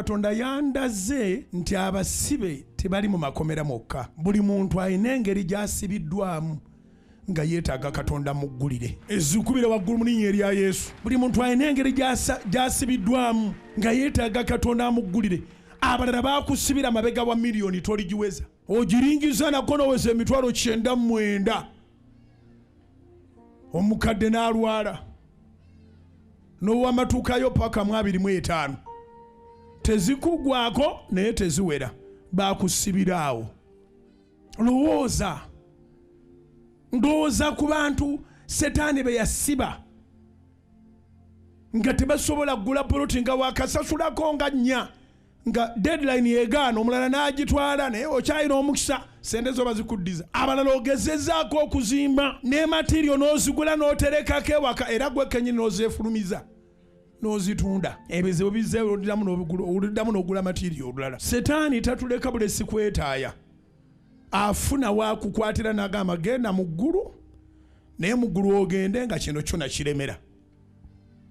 Katonda yandaze nti abasibe tebali mu makomera mwokka. Buli muntu alina engeri gy'asibiddwamu nga yeetaaga Katonda muggulire. Ezikubire waggulu mu linnya erya Yesu. Buli muntu alina engeri gy'asibiddwamu nga yeetaaga Katonda amuggulire. Abalala bakusibira mabega wa miliyoni toligiweza, ogiringiza nako noweza 99. Omukadde n'alwala n'owamatuukayo paka mu 25, tezikugwako naye teziwera, bakusibira awo. Lowooza, ndowooza ku bantu Setaani be yasiba nga tebasobola kugula poloti, nga wakasasulako nga 4, nga deadline yegaana, omulala n'agitwala, naye okyalina omukisa, sente zo bazikuddiza. Abalala ogezezaako okuzimba ne material n'ozigula n'oterekako ewaka, era gwe kennyini n'ozeefulumiza n'ozitunda, ebizibu bizze, oluddamu n'ogula material olulala. Setaani tatuleka bulesi kwetaaya, afuna wakukwatira n'agamba genda mu ggulu, naye mu ggulu ogende nga kino kyona kiremera,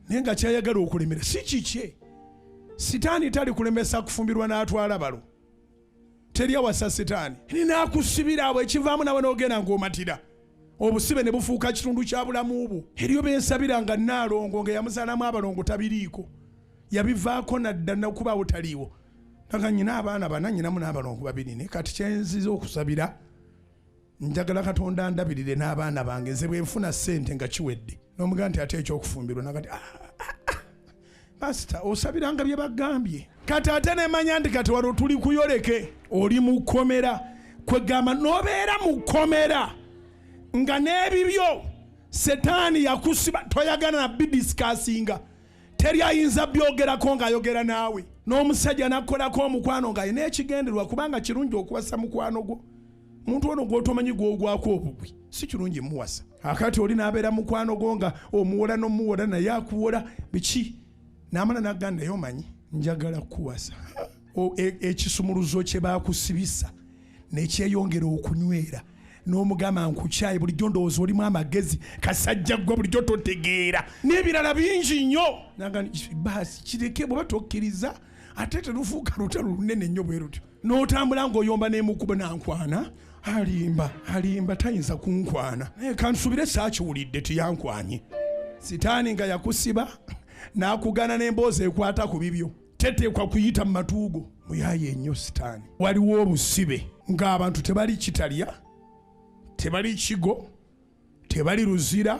naye nga kyayagala okulemera si kikye. Sitaani tali kulemesa kufumbirwa n'atwala balo, teri awasa sitaani ninaakusibira abo, ekivaamu nawe n'ogenda ng'omatira obusibe ne bufuuka kitundu kya bulamu bwo. Eriyo bensabira nga Nnaalongo nga yamuzaalamu abalongo tabiriiko, yabivaako nadda nakubaawo taliiwo, nga nyina abaana bana, nyinamu n'abalongo babiri, naye kati kyenziza okusabira, njagala Katonda ndabirire n'abaana bange, nze bwe nfuna ssente nga kiwedde. N'omugaa nti ate ekyokufumbirwa nagati ah, ah, ah. Pasita osabiranga bye bagambye. Kati ate nemanya nti kati wano tuli kuyoleke oli mu kkomera, kwegamba n'obeera mu kkomera nga n'ebibyo Setaani yakusiba, toyagala na bidisikasinga, teri ayinza byogerako ng'ayogera naawe. N'omusajja n'akukolako omukwano ng'alina ekigendererwa, kubanga kirungi okuwasa mukwano gwo. Muntu ono gw'otomanyi gw'ogwako obugwi si kirungi muwasa. Akati oli n'abeera mukwano gwo nga omuwola n'omuwola naye akuwola biki, n'amala n'agamba naye omanyi njagala kukuwasa. Ekisumuluzo kye baakusibisa nekyeyongera okunywera, n'omugamba nkukyaye, bulijjo ndowooza olimu amagezi, kasajja ggwe bulijjo totegeera, n'ebirala bingi nnyo. Baasi kireke, bw'oba tokkiriza ate terufuuka lutalo lunene nnyo bwe lutyo, n'otambula ng'oyomba n'emukuba nankwana, alimba alimba tayinza kunkwana, naye kansubire saakiwulidde tiyankwanye. Sitaani nga yakusiba n'akugana n'emboozi ekwata ku bibyo, teteekwa kuyita mu matuugo muyaaye ennyo sitaani. Waliwo obusibe ng'abantu tebali Kitalya, tebali Kigo, tebali Luzira,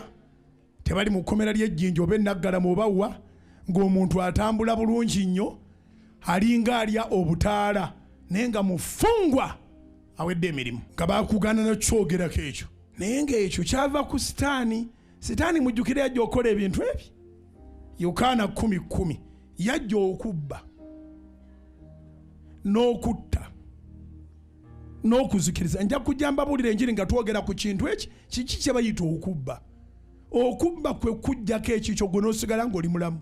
tebali mu kkomera ly'Ejjinja oba Enaggalama oba wa, ng'omuntu atambula bulungi nnyo, alinga alya obutaala, naye nga mufungwa awedde emirimu, nga bakugana nakyogerako ekyo, naye ng'ekyo kyava ku sitaani. Sitaani mujjukire yajja okukola ebintu ebi. Yokaana 10:10, yajja okubba n'okutta n'okuzikiriza. Nja kujja mbabuulira enjiri nga twogera ku kintu eki kiki kye bayita okubba. Okubba kwe kujjako ekikyo gwe n'osigala ng'oli mulamu.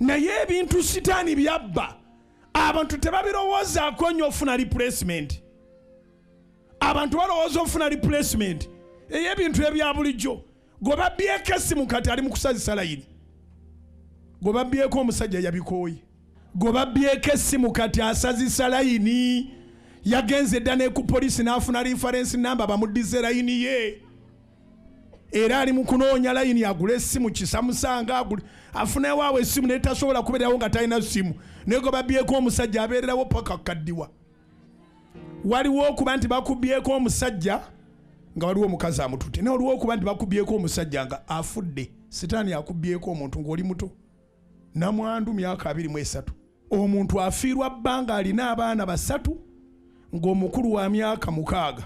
Naye ebintu sitaani byabba abantu tebabirowoozaako nnyo ofuna replacement. Abantu balowooza ofuna replacement ey'ebintu ebya bulijjo. Gwe babbyeko essimu kati ali mu kusazisa layini, gwe babbyeko omusajja yabikooye, gwe babbyeko essimu kati asazisa layini, yagenze dda ne ku poliisi n'afuna reference number bamuddize layini ye, era ali mu kunoonya layini agule essimu kisamusanga agule afunewo awo essimu, naye tasobola kubeerawo nga talina ssimu. Naye gwe babbyeko omusajja abeererawo paka kukaddiwa. Waliwo okuba nti bakubyeko omusajja nga waliwo omukazi amututte, naye waliwo okuba nti bakubyeko omusajja nga afudde. Sitaani akubyeko omuntu ng'oli muto, namwandu myaka 23, omuntu afiirwa bbanga alina abaana 3 ng'omukulu wa myaka 6,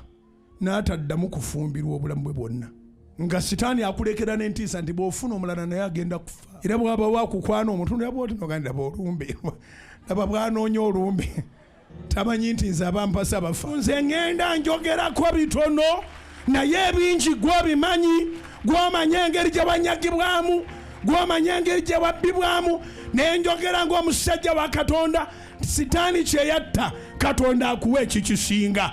n'ataddamu kufumbirwa obulamu bwe bwonna, nga sitaani akulekera n'entiisa nti bw'ofuna omulala naye agenda kufa. Era bw'aba wakukwana omuntu nabwoti nogamba laba olumbe, laba bw'anoonya olumbe, tamanyi nti nze abampasa bafa. Nze ŋŋenda njogerako bitono, naye ebingi gw'obimanyi, gw'omanyi engeri gye wanyagibwamu, gw'omanyi engeri gye wabbibwamu. Naye njogera ng'omusajja wa Katonda, sitaani kye yatta, Katonda akuwa ekikisinga.